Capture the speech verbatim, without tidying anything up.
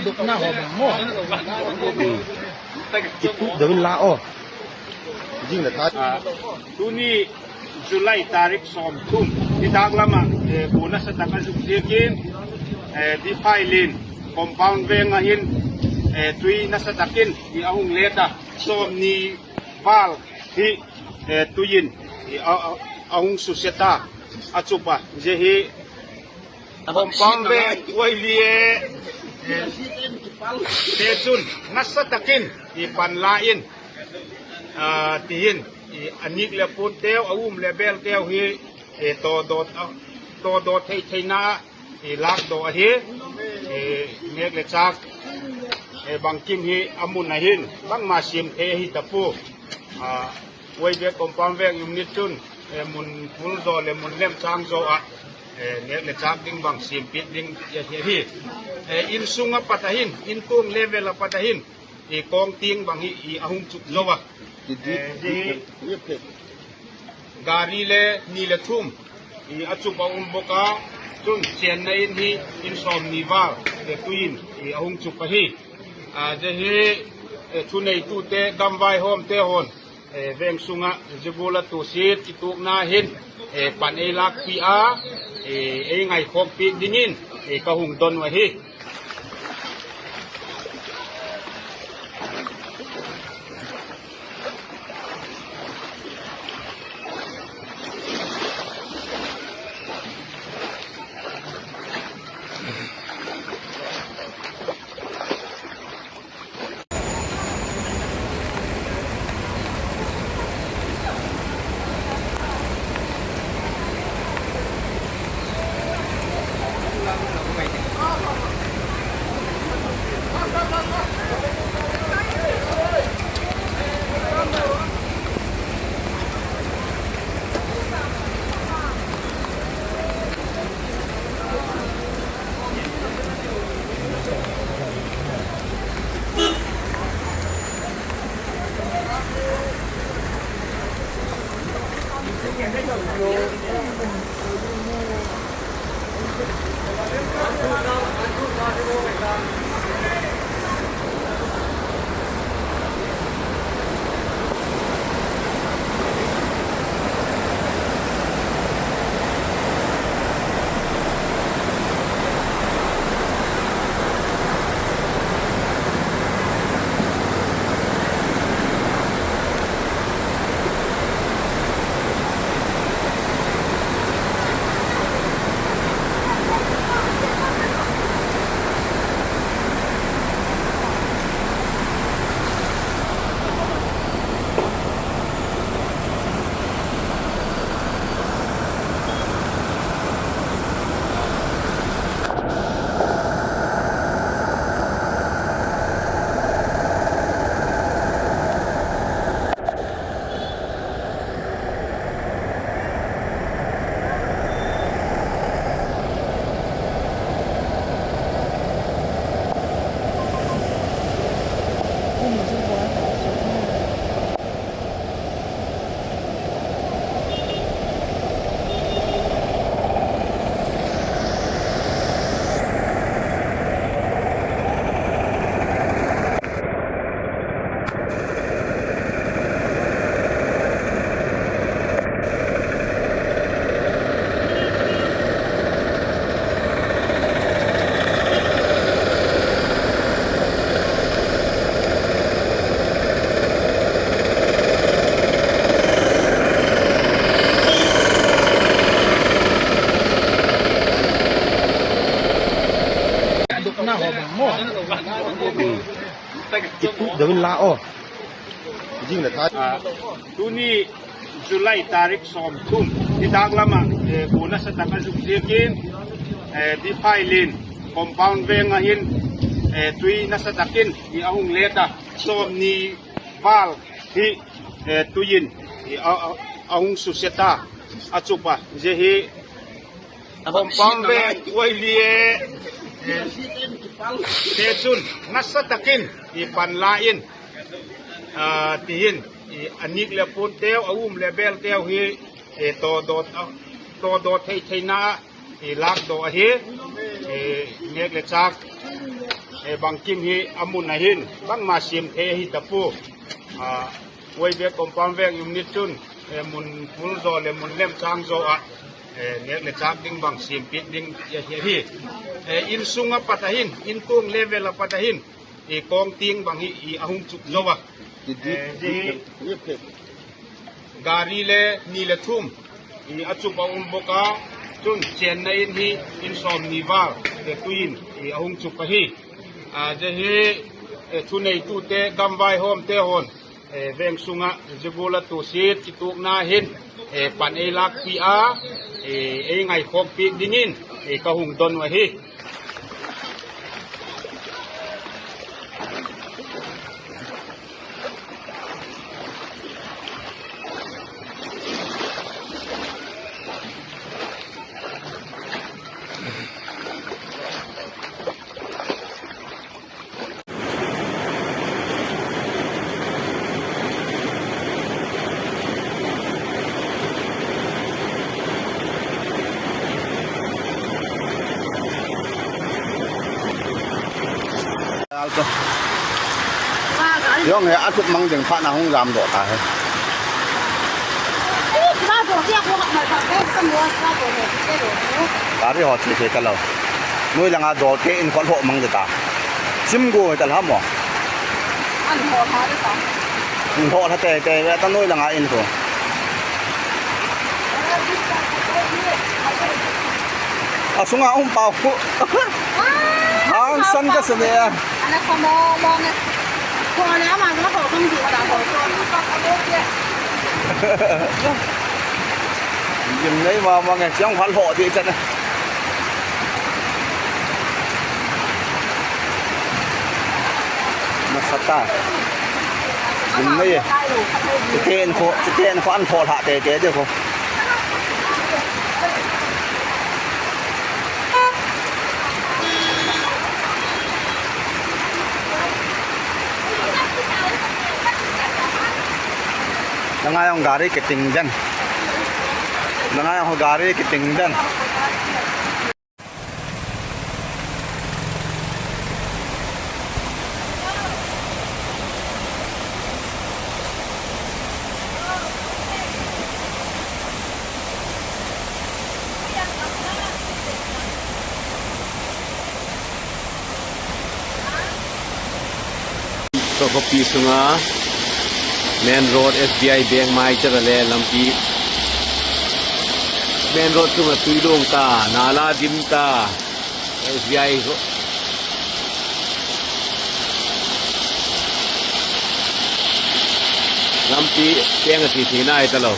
Dukna ho bang mo. Hmm. Kitu dawin la o. Jing le tha. Ah, tuni July tarik sawmthum. Nitak lama, eh, bu nasatak a zuk ziakin, eh, Diphailin compound veng ahin, eh, tui nasatakin i a hung let a. Sawmnih val hi, eh, tuiin i a, a, a hung susia ta, a chup a. Zia hi compound veng uai li e, eh, te chun nasatakin i pan la in, ah, tiin, i a nik le pun teu, a um le bel teu hi, eh, to dot, ah, to dot thei theina, i lak dawh ahi, i nek le chak, eh, bangkim hi a mun ahin, bangmah sim thei ahi ta pu. Ah, uai bek compound veng unit chun, eh, mun pul zaw le mun lem chang zaw a, eh, nek le chak ding bang sim pit ding ahi, ahi. Eh, innsung apat ahin, intung level apat ahin, i kawng ting bang hi i a hung chup zaw a. Eh, di gari le ni le thum i a chup a um bawk a, chun chenna in hi in sawmnih val te tuiin i a hung chup ahi. Ah, zia hi, eh, thuneitute, gamvaihawmte hon, eh, veng sunga zibula tusit i tukna hin, eh, pan ei lakpih a, eh, ei ngaikhawkpih dingin, eh, ka hung don uh ahi. Dukna ho bang mo. Hmm. Kitu dawin la o. Jing le tha. Ah, tuni July tarik sawmthum, nitak lama, eh, bu nasatak a zuk ziakin, eh, Diphailin compound veng ahin, eh, tui nasatakin i a hung let a, sawmnih val hi, eh, tuiin i a, a, a hung susia ta, a chup a. Zia hi compound veng uai li e, eh, te chun nasatakin i pan la in, ah, tiin, i a nik le pun teu, a um le bel teu hi, eh, to dot, ah, to dot thei theina, i lak dawh ahi, eh, nek le chak, Eh, bangkim hi a mun a hin, bangmah sim thei hi ta pu. Ah, Waibe compound veng unit chun, eh, mun phul zaw leh mun lemchang zaw ah, eh, nek leh chak ding bang sim pik ding ahi hi. Eh, inn sung apat a hin, inn tung level apat a hin, eh, kong ting bang hi, i a hung chuk zaw a. Eh, zi gari leh nih leh thum, i a chuk a um bawk a, chun chenna inn hi inn sawmnih val, eh, tuin, i a hung chuk ahi. Ah, zi hi, eh, thuneitute gamvaihawmte hon, eh, veng sung a, zi gul a tusit, kitukna hin, eh, pan ei lakpih a, eh, ei ngaihkhawkpih dingin, eh, ka hung don uh ahi. Yong he a tup mang ding pha na hung zam dawh ta he. Gari ho chi chi ka lo. Nui langa dawlte in khual hoh mang de ta. Sim gu he ta la maw. An hoh ha de ta. An hoh ha te te ve ta nui langa in ko. A sunga um pau khu. Hangsan ka sa ve a. Ana sa mawngmawng e. Ko le ama la ko kong di ta ko. Gimnei mawngmawng e, chiang khual hoh di chan e. Masa ta. Gimnei e. Chiten ko, chiten ko an ko la te te de ko. Nang ayong gari kiting den. Nang ayong gari kiting den. Ka khopi sunga main road, S B I bank mai chara le lampi. Main road sunga tui lung ta, nala dim ta. S B I ro-, lampi teng a ti ti nai ta lo.